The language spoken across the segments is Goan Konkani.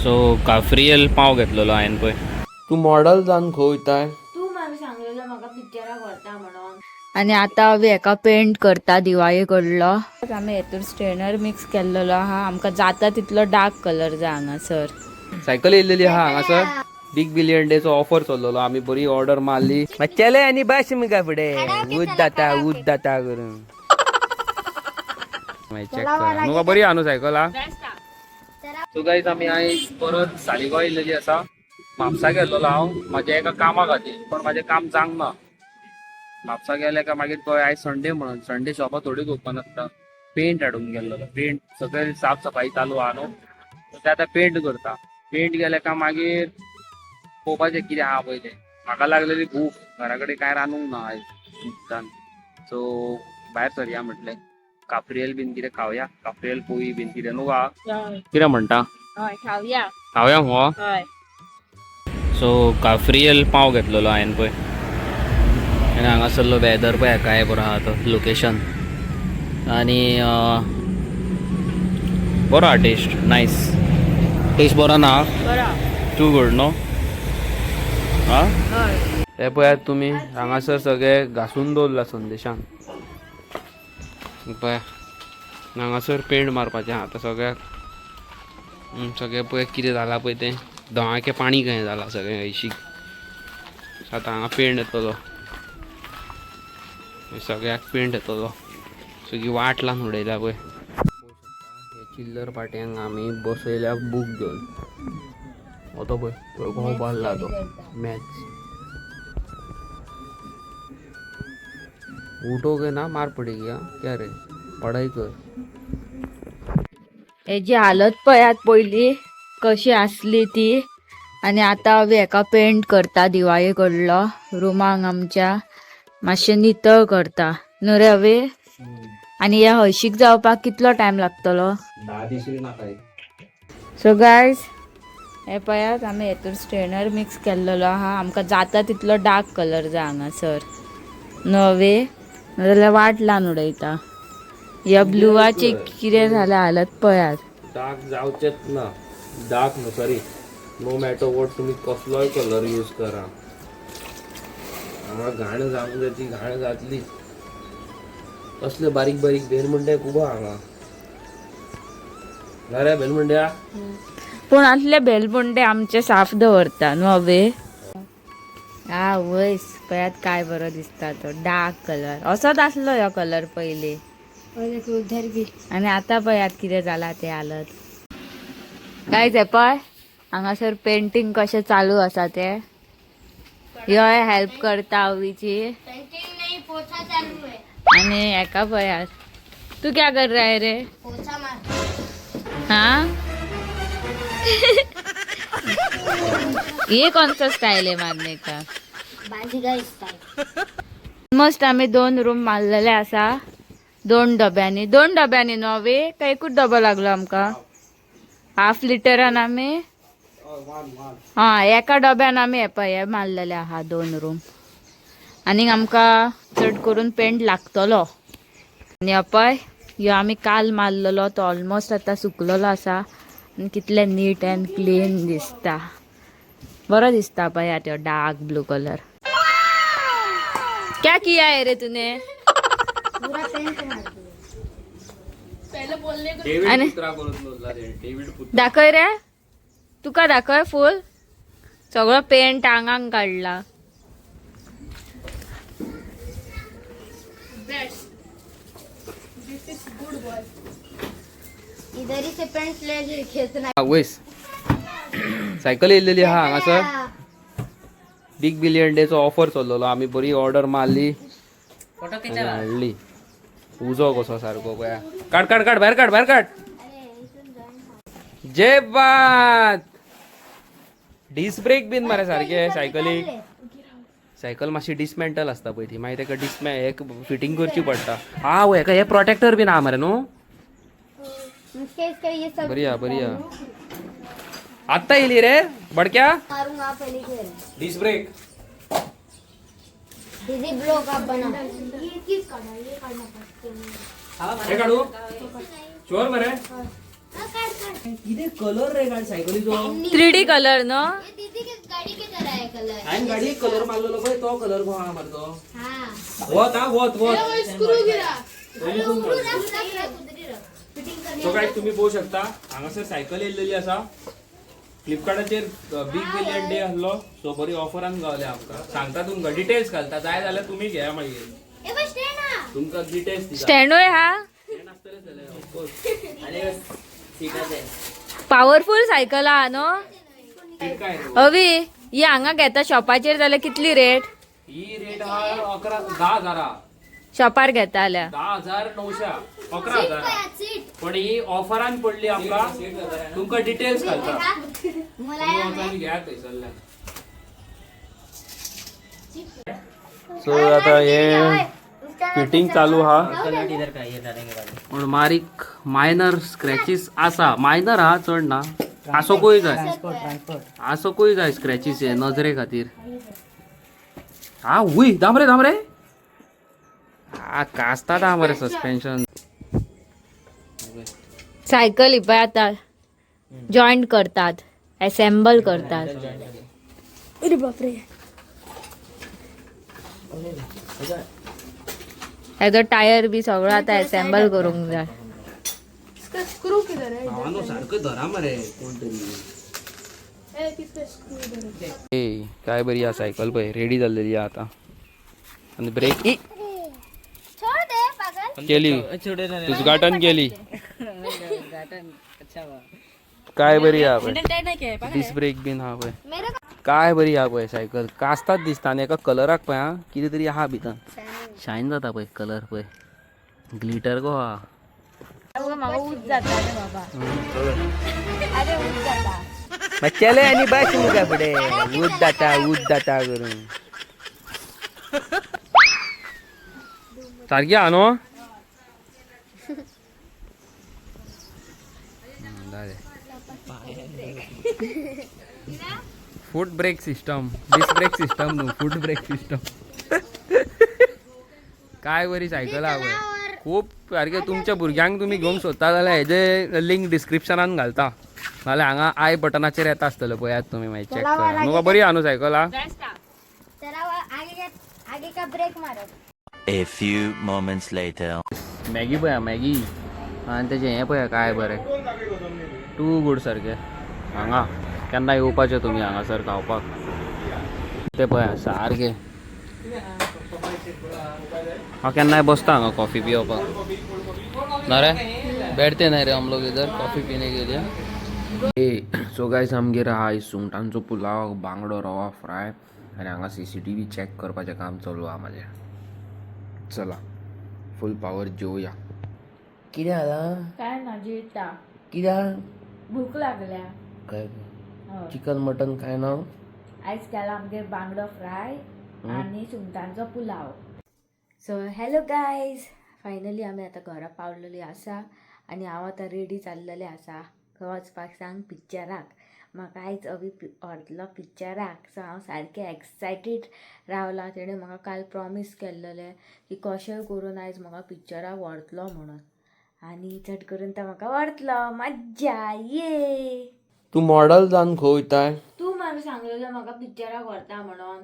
सो काफ्रियल पाव घेतलेलो हांवें पळय. तूं मॉडल जावन खंय वयताय? तूं मागीर सांगलेलो म्हाका पिक्चराक व्हरता म्हणून. आनी आतां हांव हेका पेंट करता दिवाळे कडलो. आमी हेतून स्टेनर मिक्स केल्लेलो आहा. आमकां जाता तितलो डार्क कलर जाय हांगासर. सायकल येयलेली आहा हांगासर. बिग बिलियन डेचो ऑफर चल्लेलो, आमी बरी ऑर्डर मारली. चले आनी बस मुगा फुडें उद जाता उद जाता करून मागीर चॅक करा मुगा. बरी आहा न्हू सायकल हा. सो गायज, आमी आयज परत सालिगांव येयलेली आसा. म्हापसा गेल्लो हांव म्हाज्या एका कामा खातीर, पण म्हाजें काम जावंक ना. म्हापसा गेले काय मागीर कळ्ळें आयज संडे म्हणून. संडे शॉपां थोडीच ओपन आसता. पेंट हाडूंक गेल्लो. पेंट सगळे साफ सफाई चालू आहा न्हू, सो ते आतां पेंट करता. पेंट गेले काय मागीर पळोवपाचें कितें आहा पळय तें. म्हाका लागलेली भूक, घरा कडेन कांय रांदूंक ना आयज न्हिदतान. सो भायर सरया म्हटलें, काफ्रियल बीन कितें खावया, काफ्रियल पोळी बीन कितें न्हू गा. कितें म्हणटा? हय, खावया. खावया हो. हय. सो काफ्रियल पाव घेतलेलो हांवें पळय. आनी हांगासरलो वेदर पळय काय बरो आहा तो, लोकेशन आनी बरो आहा. टेस्ट नायस, टेस्ट बरो ना. बरो. टू गुड न्हू आं. हय. हे पळयात तुमी, हांगासर सगळे घासून दवरला संदेशान. पळया, हांगासर पेंट मारपाचें आहा आतां सगळ्याक. सगळें पळय कितें जालां पळय तें, धवाके पाणी कहें जालां सगळें हळशीक. आतां हांगा पेंट येतलो, हे सगळ्याक पेंट येतलो. सगळी वाट लावन उडयल्या पळय. हे चिल्लर पाट्यांक आमी बसयल्या बूक घेवन. हो तो पळय, तो घोव बारला तो मॅच. उठोगे ना मार पडेगी. हाँ, क्या रे, पढाई कर. हेजी हालत पळयात पयली कशी आसली ती, आनी आतां हांव हेका पेंट करता दिवाळे कडलो. रुमाक आमच्या मातशें नितळ करता न्हू रे हवे. आनी ह्या हळशीक जावपाक कितलो टायम लागतलो? 10 दीस ना काय. सो गायज, हे पळयात, आमी हेतून स्टेनर मिक्स केल्लेलो आहा. आमकां जाता तितलो डार्क कलर जाय हांगासर नवे, नाजाल्यार वाट लावन उडयता. ह्या ब्लुवाची कितें जाल्या हालत पळयात. डार्क जावचेच ना. डार्क न्हू, सॉरी, नो मॅटर what, तुमी कसलोय कलर यूज करा, हांगा घाण जावंक जाय ती घाण जातली. असले बारीक बारीक भेलमुंडे खूब आहा हांगा. ना रे भेलमुंड्या? पूण असले बेलबुंडे आमचे साफ दवरता न्हू हवे. हा वयस पळयात काय बरो दिसता तो डार्क कलर. असोच आसलो ह्यो कलर पयली आनी आतां पळयात कितें जाला ते हालत. काय ते पळय, हांगासर पेंटींग कशें चालू आसा ते. ह्यो हेल्प करता अवीची. पेंटिंग नहीं, पोछा चालू है. आनी हेका पळयात. तू क्या कर रहा है रे? पोछा मार. हाँ, ये कौन सा स्टाईल है मारने का? बाजीगर स्टाईल. ऑलमोस्ट आमी दोन रूम मारलेले आसा दोन डब्यांनी. दोन डब्यांनी न्हू अवे? काय एकूच डबो लागलो आमकां? हाफ लिटरान आमी, हा, एका डब्यान आमी हे पळय हे मारलेले आहा दोन रूम. आनीक आमकां चड करून पेंट लागतलो. आनी हो पळय, ह्यो आमी काल मारलेलो तो ऑलमोस्ट आतां सुकलेलो आसा आनी कितले नीट अँड क्लीन दिसता. बरो दिसता पळय तो डार्क ब्लू कलर. क्या किया है रे तूने? पूरा पेंट मार दिया. आणि- कुत्रा करून दवरला ते डेव्हिड पुत्र. दाखय रे, तुका दाखय. फूल सगळो पेंट आंगांक काडला. इधर ही से पेंट ले ले खेतना. वयस सायकल येयलेली आहा हांगासर. बिग बिलियन डेचो ऑफर चल्लेलो, आमी बरी ऑर्डर मारली आनी हाडली. उजो कसो सारको पळया. काड काड काड, भायर काड, भायर काड. जे बात डिस्क ब्रेक बीन मरे सारके सायकलीक. सायकल मातशी डिसमेंटल आसता पळय ती, मागीर ताका डिसमे एक फिटींग करची पडटा. आ वय, हेका हे प्रोटेक्टर बीन आहा मरे न्हू. इसके इसके ये सब. बरी आहा, बरी आहा. आत्ता येयली रे बडक्या. मारूंगा पहले खेल. Disc brake. दीदी, ब्लॉक आप बना. ये किस काटना, ये काटना पड़ता है. हे काढू? शुअर मरे? कितें कलर रे गाडी सायकलीचो? 3D colour न्हू. ये दीदी के गाड़ी के तरह है कलर. हांवें गाडयेक कलर मारलेलो पळय, तो कलर गो हा मारतो. हाँ. वत हा, वत वत. स्क्रू गिरा. स्क्रू रख रख रख, उधर ही रख. फिटिंग करने. सो गायज, तुम्ही पळोवंक शकता, हांगासर सायकल येयल्लेली आसा. फ्लिपकार्टाचेर बिग बिलियन डे आसलो, सो बरी ऑफरान गावले आमकां. सांगता तुमकां, डिटेल्स घालता, जाय जाल्यार तुमी घेया मागीर. ए बस स्टैंड हा. तुमकां डिटेल्स दिता. स्टँडूय हा. स्टँड आसतलेंच जाल्यार, ऑफकोर्स. पावरफुल सायकल हा न्हू. सीट काय रे? अवी, ही हांगा घेता शॉपाचेर जाल्यार कितली रेट? ही रेट हा 11, 10,000. शॉपार घेता जाल्यार 10,900, 11,000. सीट. पण ही ऑफरान पडली आमकां. तुमकां डिटेल्स घालता, तुम्ही वचून घेयात थंयसरल्यान. सो आता हे फिटिंग चालू हा, पण बारीक मायनर स्क्रॅचीस आसा. मायनर हा, चड ना. आसोकूय जाय, आसोकूय जाय स्क्रॅचीस हे नजरे खातीर. हा उय, दामरे दामरे, हा कासतात हा मरे सस्पेन्शन. सायकल ही पळय आता जॉईंट करतात, असेंबल करतात. अरे बाप रे. हेजो टायर बी सगळो आता असेंबल करूंक जाय. इसका स्क्रू किधर है? भावानो, सारखं धरा मरे कोणतरी. ए, किसका स्क्रू इधर है? ए, काय बरी हा सायकल पळय, रेडी जाल्लेली हा आता. आणि ब्रेक ई छोड़ दे पागल. केली, उद्घाटन केली. काय बरी हा पळय, डिस्क ब्रेक बीन हा पळय. मेरे को. काय बरी हा पळय सायकल, कास्तात दिसता. आनी एका कलराक पळय हा, कितें तरी आहा भितर, शायन जाता पळय कलर पळय, ग्लिटर गो हा. म्हाका ऊज जाता रे बाबा, अरे ऊज जाता. चले आनी बस मुखा फुडें, ऊद जाता ऊद जाता करून. सारकी हा न्हू? Foot brake system, disc brake system न्हू, फूट ब्रेक सिस्टम. काय बरी सायकल हा पळय, खूप सारकें. तुमच्या भुरग्यांक तुमी घेवंक सोदता जाल्यार हेजे लिंक डिस्क्रिप्शनान घालता, नाल्यार हांगा I बटनाचेर येता आसतलें, पळयात तुमी, मागीर चॅक करा. न्हू, बरी आहा न्हू सायकल हा? चला, वो आगे का, आगे का ब्रेक मारो. A few moments later. Maggi पळया, मॅगी आनी तेजें हें पळया, काय बरें, टू गूड सारकें. हांगा केन्ना येवपाचें तुमी हांगासर खावपाक, तें पळया सारकें. हांव केन्नाय बसता हांगा कॉफी पिवपाक. ना रे, बैठते नाही रे हम लोग इधर कॉफी पीने के लिए. ए सो गायस, आमगेर आहा सुंगटांचो पुलाव, बांगडो रवा फ्राय आनी हांगा CCTV check करपाचें काम चालू आहा म्हाजें. चला, फूल पावर जेवया. कितें जालां? काय ना, जेवता. कित्याक? भूक लागल्या. काय, चिकन मटन काय ना? आयज केला आमगेर बांगडो फ्राय आनी सुंगटांचो pulao. So hello guys, finally आमी आतां घरा पावलेली आसा आनी हांव आतां रेडी जाल्लेलें आसा. खंय वचपाक सांग? पिक्चराक. म्हाका आयज अवी व्हरतलो पिक्चराक. सो हांव सारकें एक्सायटीड रावलां. तेणें म्हाका काल प्रॉमीस केल्लेलें की कशेंय करून आयज म्हाका पिक्चराक व्हरतलो म्हणून, आनी चड करून तो म्हाका व्हरतलो. मज्जा ये. तूं मॉडल जावन खंय वयताय? तूं म्हाका सांगलेलें म्हाका पिक्चराक व्हरता म्हणून.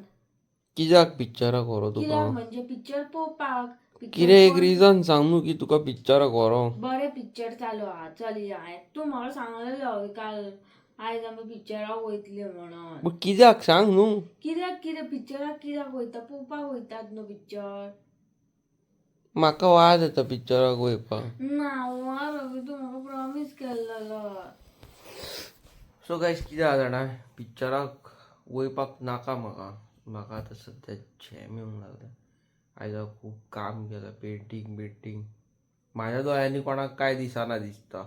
कित्याक पिक्चराक व्हरो तुका? कित्याक म्हणजे पिक्चर पळोवपाक. कितें एक रिजन सांग न्हू की तुका पिक्चराक व्हरो. बरें पिक्चर चालू आहा, चल या. तूं म्हाका सांगलेलो काल आयज आमी पिक्चराक वयतली म्हणून. बट कित्याक सांग न्हू. कित्याक कितें पिक्चराक कित्याक वयता? पळोवपाक वयतात न्हू पिक्चर. म्हाका वाज येता पिक्चराक वयपाक. ना रवी, तूं म्हाका प्रॉमीस केल्लो. सो गायज, कितें आहा जाणा, पिक्चराक वयपाक नाका म्हाका. म्हाका आतां सद्या झेम येवंक लागल्या. आयज हांव खूब काम केलां, पेंटींग बिंटींग. म्हाज्या दोळ्यांनी कोणाक काय दिसना दिसता.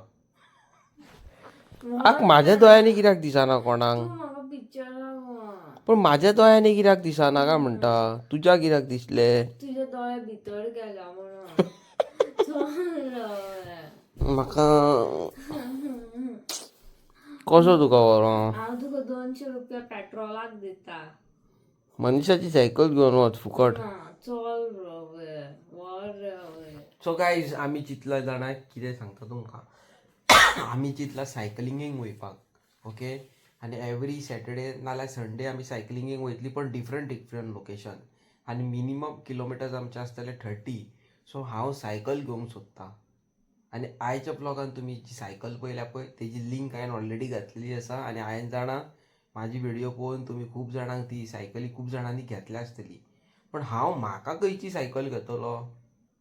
आक, म्हाज्या दोळ्यांनी कित्याक दिसना कोणाक? तूं म्हाका पिक्चराक व्हर. पण म्हाज्या दोळ्यांनी कित्याक दिसना काय म्हणटा? तुज्या कित्याक दिसले? तुजे दोळे भितर गेला म्हणून. चल रे. म्हाका कसो तुका व्हरो? हांव तुका 200 रुपया पेट्रोलाक दिता. मनशाची सायकल घेवन वच फुकट. ना, चल रवे, व्हर रवे. सो गायज, आमी चिंतला जाणा कितें सांगता तुमकां. आमी चिंतला सायकलिंगेक वयपाक, ओके. आनी एवरी सॅटर्डे नाल्यार संडे आमी सायकलिंगेक वयतली, पण डिफरंट डिफरंट लोकेशन आनी मिनिमम किलोमिटर्स आमचे आसतले 30. सो हांव सायकल घेवंक सोदतां आनी आयच्या ब्लॉगान तुमी जी सायकल पळयल्या पळय, तेजी लिंक हांवें ऑलरेडी घातलेली आसा. आनी हांवें जाणा, म्हाजी व्हिडियो पळोवन तुमी खूब जाणांक ती सायकली खूब जाणांनी घेतल्या आसतली, पण हांव म्हाका खंयची सायकल घेतलो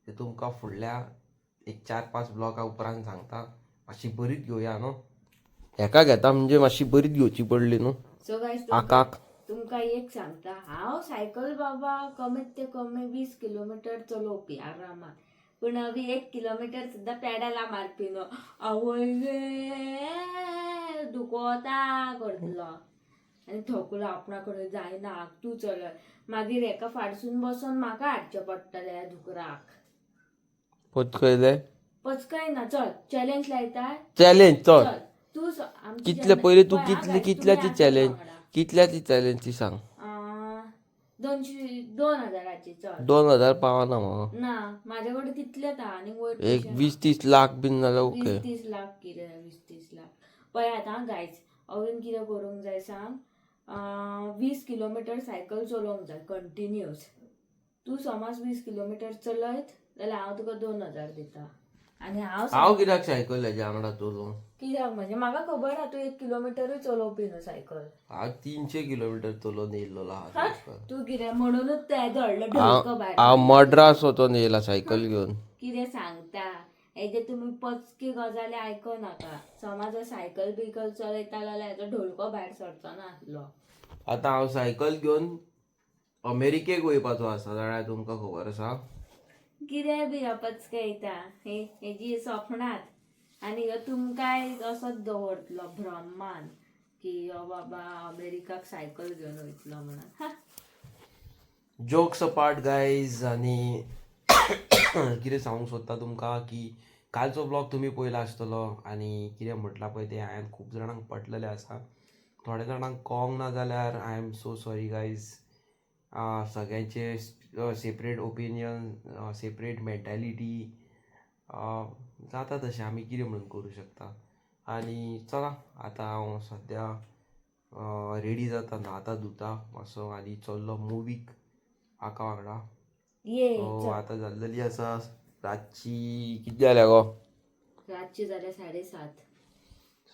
ते तुमकां फुडल्या एक 4-5 ब्लॉगा उपरांत सांगता. मातशी बरीच घेवया न्हू. हेका घेता म्हणजे मातशी बरीच घेवची पडली न्हू. सो गायज, आकाक. तुमकां एक सांगता हांव, सायकल बाबा कमीत ते कमी 20 किलोमिटर चलोवपी आरामात, पूण अभी 1 किलोमिटर सुद्दां पेडला मारपी न्हू. आवय गे, दुखोता करतलो आनी थकलो, आपणा कडेन जायना, तूं चलय. मागीर हेका फाटसून बसोन म्हाका हाडचें पडटलें धुकराक. पचकयले. पचकाय ना. चल, चॅलेंज लायता. चॅलेंज, चल. चल तूं आमची कितले challenge- पयलीं तूं पळय हा कितले guys, कितल्याची तुमी आसा चॅलेंज वांगडा. कितल्याची चॅलेंज ती सांग. 200, 2000ची, चल. 2000 पावना म्हाका. ना, माझ्याकडे तितलेच आहा आनी वयर एक पयशे ना. 20-30 लाख बीन जाल्यार ओके. 20-30 लाख कितें 20-30 लाख? पळयात आं गायज, अजून कितें करूंक जाय सांग. 20 किलोमिटर सायकल चलोवंक जाय कंटिन्युअस. तूं समज 20 किलोमिटर चलयत जाल्यार हांव तुका 2000 दिता आनी हांव हांव कित्याक सायकल हेज्या वांगडा चलोवं? कित्याक म्हणजे म्हाका खबर आहा, तूं 1 किलोमिटरूय चलोवपी न्हू सायकल. हांव 300 किलोमिटर चलोवन येयल्लो आहा सायकल. तूं कितें म्हणूनच तें धडलो हांव ढोलको भायर. हांव मड्रास वचोन येयला सायकल घेवन. कितें सांगता हेजे तुमी, पचकी गजाली आयको नाका. समज सायकल बिकल चलयता जाल्यार हेजो ढोलको भायर सरचो ना आसलो. आतां हांव सायकल घेवन अमेरिकेक वयपाचो आसा, जाणा तुमकां खबर आसा. कितें बी पचकयता हे, हेजी सपनात आनी ह्यो तुमकांय असोच दवरतलो भ्रमान की यो बाबा अमेरिकाक सायकल घेवन वयतलो म्हणून. हा. जोक्स अपार्ट गायज, आनी कितें सांगूंक सोदता तुमकां की कालचो ब्लॉग तुमी पळयला आसतलो आनी कितें म्हटलां पळय तें हांवें खूब जाणांक पटलेलें आसा. थोड्या जाणांक कळोंक ना जाल्यार I am so sorry guys. सगळ्यांचे सेपरेट ओपिनियन, सेपरेट मेंटेलिटी जाता तशें, आमी कितें म्हणून करूं शकता. आनी चला, आतां हांव सद्या रेडी जाता, न्हाता धुता मातसो आनी चल्लो मुवीक आका वांगडा. ये. सो चल. आतां जाल्लेली आसा रातची, कितें जाल्या गो? रातची जाल्या 7:30.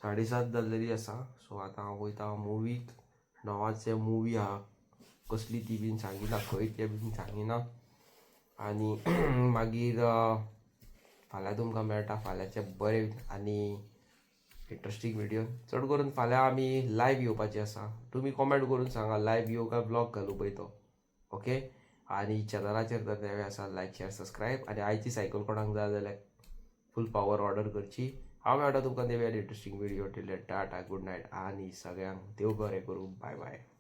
7:30 जाल्लेली आसा. सो आतां हांव वयता मुवीक. 9चे मुवी आहा, कसली ती बीन सांगिना, खंय तें बीन सांगिना. आनी मागीर फाल्यां तुमकां मेळटा फाल्यांचे बरे आनी इंट्रस्टींग व्हिडियो. चड करून फाल्यां आमी लायव्ह येवपाची आसा. तुमी कॉमेंट करून सांगा, लायव्ह येवं काय ब्लॉग घालूं पळय तो. ओके, आनी चॅनलाचेर जर नवे आसा, लायक, शेअर, सबस्क्रायब. आनी आयची सायकल कोणाक जाय जाल्यार फूल पावर ऑर्डर करची. हांव मेळटा तुमकां नवे आनी interesting video. Till tata, good night आनी सगळ्यांक देव बरें करूं. बाय बाय.